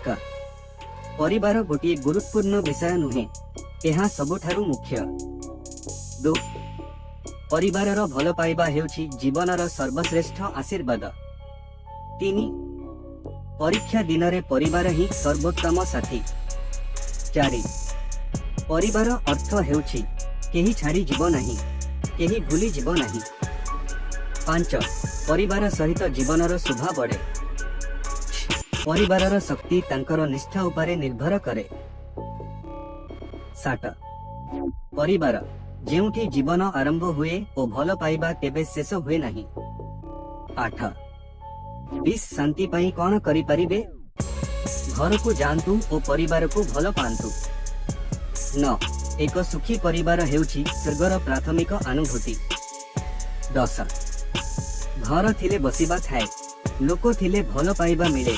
1। ପରିବାର ଗୋଟିଏ ଗୁରୁତ୍ୱପୂର୍ଣ୍ଣ ବିଷୟ ନୁହେଁ, ଏହା ସବୁଠାରୁ ମୁଖ୍ୟ। 2। ପରିବାରର ଭଲ ପାଇବା ହେଉଛି ଜୀବନର ସର୍ବଶ୍ରେଷ୍ଠ ଆଶୀର୍ବାଦ। 3। ପରୀକ୍ଷା ଦିନରେ ପରିବାର ହିଁ ସର୍ବୋତ୍ତମ ସାଥୀ। 4। ପରିବାର ଅର୍ଥ ହେଉଛି କେହି ଛାଡ଼ି ଯିବ ନାହିଁ, କେହି ଭୁଲି ଯିବ ନାହିଁ। 5। ପରିବାର ସହିତ ଜୀବନର ଶୋଭା ବଢ଼େ। ପରିବାରର ଶକ୍ତି ତାଙ୍କର ନିଷ୍ଠା ଉପରେ ନିର୍ଭର କରେ। 7। ପରିବାର, ଯେଉଁଠି ଜୀବନ ଆରମ୍ଭ ହୁଏ ଓ ଭଲ ପାଇବା କେବେ ଶେଷ ହୁଏ ନାହିଁ। 8। ବିଶ୍ୱ ଶାନ୍ତି ପାଇଁ କଣ କରିପାରିବେ? ଘରକୁ ଯାଆନ୍ତୁ ଓ ପରିବାରକୁ ଭଲ ପାଆନ୍ତୁ। 9। ଏକ ସୁଖୀ ପରିବାର ହେଉଛି ସ୍ୱର୍ଗର ପ୍ରାଥମିକ ଅନୁଭୂତି। 10। ଘର ଥିଲେ ବସିବା ଥାଏ, ଲୋକ ଥିଲେ ଭଲ ପାଇବା ମିଳେ,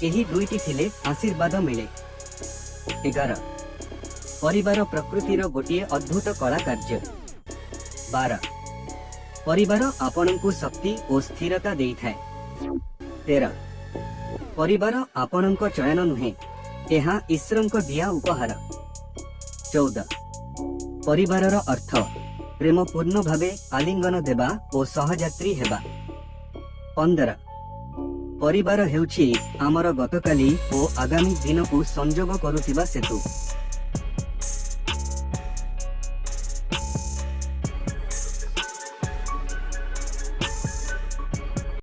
ଏହି ଦୁଇଟି ଥିଲେ ଆଶୀର୍ବାଦ ମିଳେ। 11। ପରିବାର ପ୍ରକୃତିର ଗୋଟିଏ ଅଦ୍ଭୁତ କଳା କାର୍ଯ୍ୟ। 12। ପରିବାର ଆପଣଙ୍କୁ ଶକ୍ତି ଓ ସ୍ଥିରତା ଦେଇଥାଏ। 13। ପରିବାର ଆପଣଙ୍କ ଚୟନ ନୁହେଁ, ଏହା ଈଶ୍ୱରଙ୍କ ଦିଆ ଉପହାର। 14। ପରିବାରର ଅର୍ଥ ପ୍ରେମପୂର୍ଣ୍ଣ ଭାବେ ଆଲିଙ୍ଗନ ଦେବା ଓ ସହଯାତ୍ରୀ ହେବା। 15। ପରିବାର ହେଉଛି ଆମର ଗତକାଲି ଓ ଆଗାମୀ ଦିନକୁ ସଂଯୋଗ କରୁଥିବା ସେତୁ।